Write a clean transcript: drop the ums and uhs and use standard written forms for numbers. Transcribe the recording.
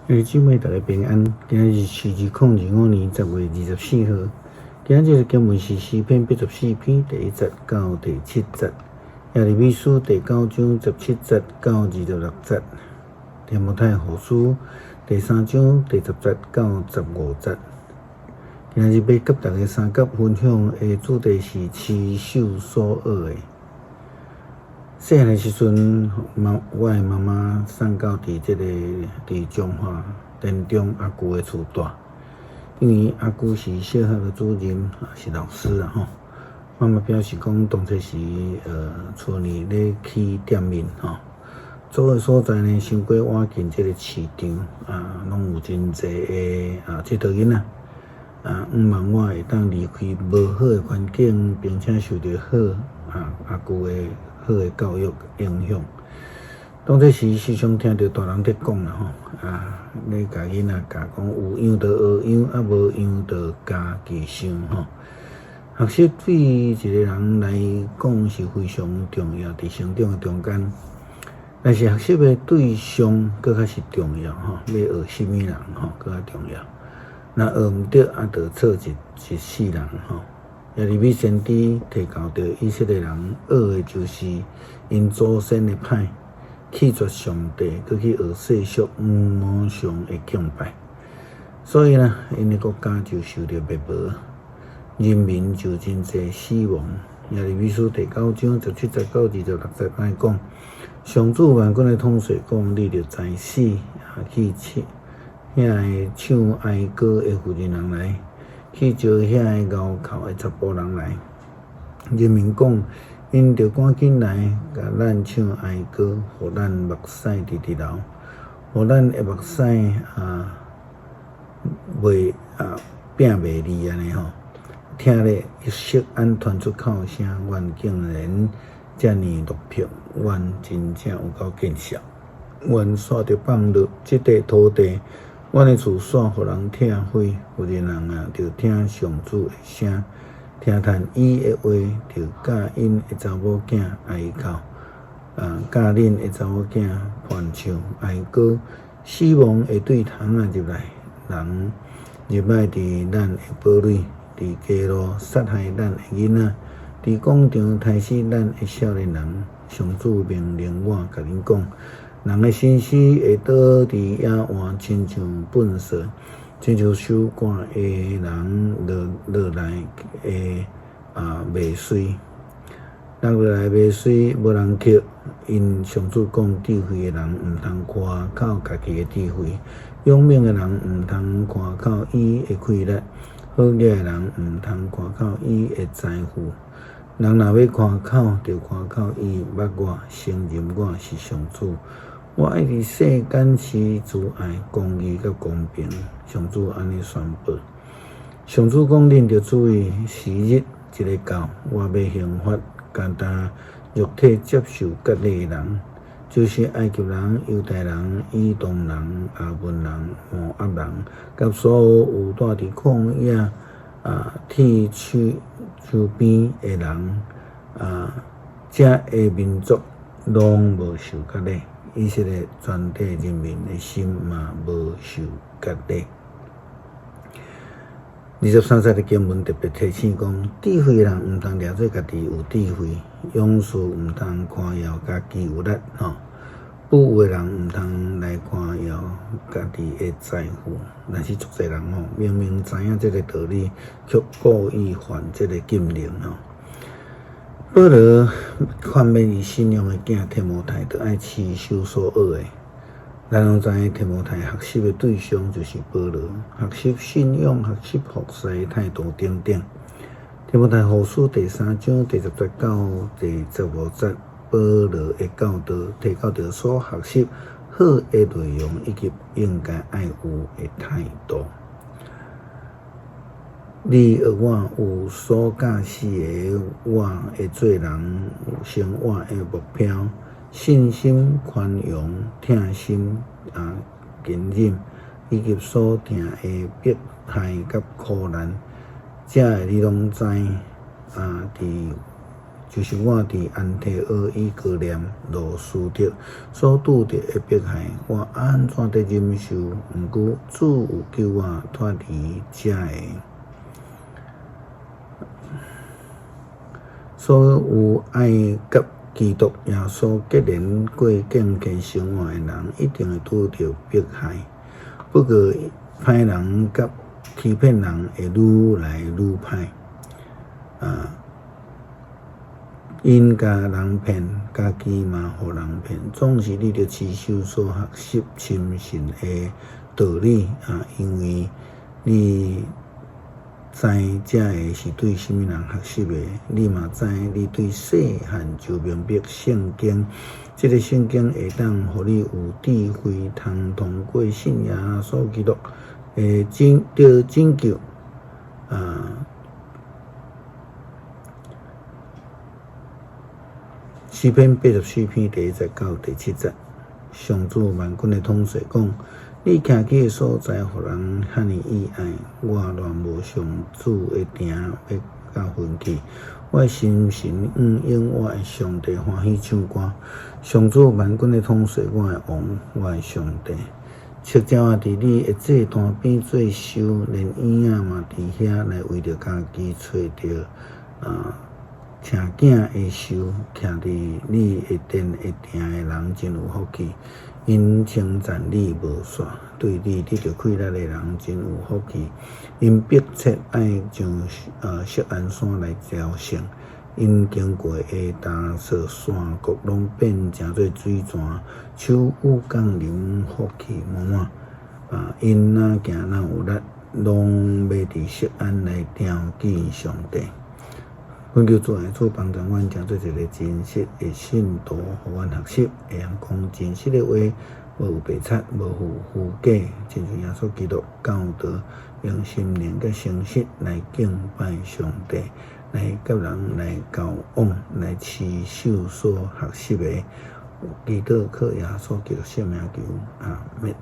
兄弟姊妹，大家平安。今仔日是2025年10月24號。今仔日經文是詩篇84篇第1節到第7節，耶利米書第九章17節到26節，提摩太後書第三章第10節到15節。今仔日欲佮大家相佮分享的主題是持守所學的。細漢的時陣，媽我的媽媽送到佇這個佇彰化田中阿舅的厝蹛，因為阿舅是小學的主任，是老師啦吼。媽媽表示講，當初時厝裡咧起店面吼，租的所在呢，傷過倚近這個市場啊，攏有真濟的啊𨑨迌囡仔啊，向望我會當離開無好的環境，並且受著好啊阿舅的好的教育影響。當初時時常聽著大人佇講啦吼，啊，咧共囡仔教講有樣就學樣，啊無樣就家己想吼。學習對一個人來講是非常重要，佇成長的中間，但是學習的對象閣較是重要吼，欲學啥物人吼，閣較重要。若學毋著，啊，就錯一世人吼。耶利米先知提教著以色列人學的就是𪜶祖先的歹，棄絕上帝，閣去學世俗偶像的敬拜，所以呢，𪜶的國家就受著滅亡，人民就真濟死亡。耶利米書第九章17節到26節按呢講：上主萬軍的統帥講，你著早死，啊去唱遐個唱哀歌的婦人人來。去招遐个嗷哭的查埔人來，人民講，𪜶著趕緊來，共咱唱哀歌，予咱目屎直直流，予咱的目屎啊袂啊摒袂離按呢吼。聽咧，約瑟安傳出哭聲，阮竟然遮爾落魄，阮真正有夠見笑，阮煞著放落這塊土地。阮的厝煞予人拆毀，婦人人啊，著聽上主的聲，聽趁伊的話，著教𪜶的查某囝哀哭，啊，教恁的查某囝伴唱哀歌。死亡會對窗仔入來，人入來佇咱的堡壘，佇街路殺害咱的囡仔，佇廣場刣死咱的少年人。上主命令我共恁講。人的心思會倒佇野外，親像糞掃，親像收割的人落落來的啊麥穗，落落來麥穗無人抾。𪜶上主講，智慧的人毋通誇口家己的智慧，勇猛的人毋通誇口伊的氣力，好額的人毋通誇口伊的財富。人若欲誇口，就誇口伊捌我，承認我是上主。我愛佇世間施慈愛、公義佮公平。上主按呢宣布。上主講：恁著注意，時日一下到，我欲刑罰敢若肉體接受割禮的人，就是埃及人、猶太人、以東人、亞捫人、摩押人，佮所有有蹛佇曠野啊鐵樹樹邊的人啊，這个民族攏無受割禮，以色列全體人民的心嘛無受割禮。23節的經文特別提醒講，智慧人毋通掠做家己有智慧，勇士毋通誇耀家己有力，吼，富有的人毋通來誇耀家己的財富。但是足濟人吼，明明知影這个道理，卻故意犯這个禁令吼。保羅勸勉伊信仰的囝提摩太，著愛持守所學的。咱攏知影提摩太學習的對象就是保羅，學習信仰、學習服侍的態度等等。提摩太後書第三章第10節到第15節，保羅的教導提到著所學習好的內容以及應該愛有的態度。你學我有所教示的，我的做人、生活的目標、信心、寬容、疼心啊、堅忍，以及所疼的迫害佮苦難，這个你攏知啊。佇就是我佇安提阿、伊哥念、路司得所拄著的迫害，我按怎佇忍受？毋過主有救我脫離這个。所有愛佮基督耶穌結連過敬虔生活的人，一定會拄著迫害。不過，歹人佮欺騙人會愈來愈歹。啊，𪜶共人騙，家己嘛予人騙，總是你著持守所學習深信的道理啊，因為你知這个是對啥物人學習的，你嘛知你對細漢就明白聖經，這个聖經會當予你有智慧，通通過信耶穌基督的拯得拯救啊。詩篇84篇第一節到第七節，上主萬軍的統帥講：你徛起的所在，予人遐爾意愛，我偌無上主的殿欲甲遠去，我的心神向永活的上帝歡喜唱歌。上主萬軍的統帥，我的王，我的上帝，赤鳥仔佇你的祭壇邊做岫，連燕仔嘛佇遐來為著家己揣著啊。請囝的岫，徛佇你的殿的埕的人真有福氣，𪜶稱讚你無煞，對你得著快樂的人真有福氣，𪜶迫切愛上錫安山來朝聖，𪜶經過的達索山谷攏變成做水泉，秋雨降臨，福氣滿滿。啊，𪜶若行若有力，攏欲佇錫安來朝見上帝。懇求主愛主幫助阮，成做一个真實的信徒，予阮學習會曉講真實的話，無有白賊，無有虛假，親像耶穌基督教導，用心靈佮誠實來敬拜上帝，來佮人來交往，來持守所學習的。祈禱靠耶穌基督聖名求，阿們。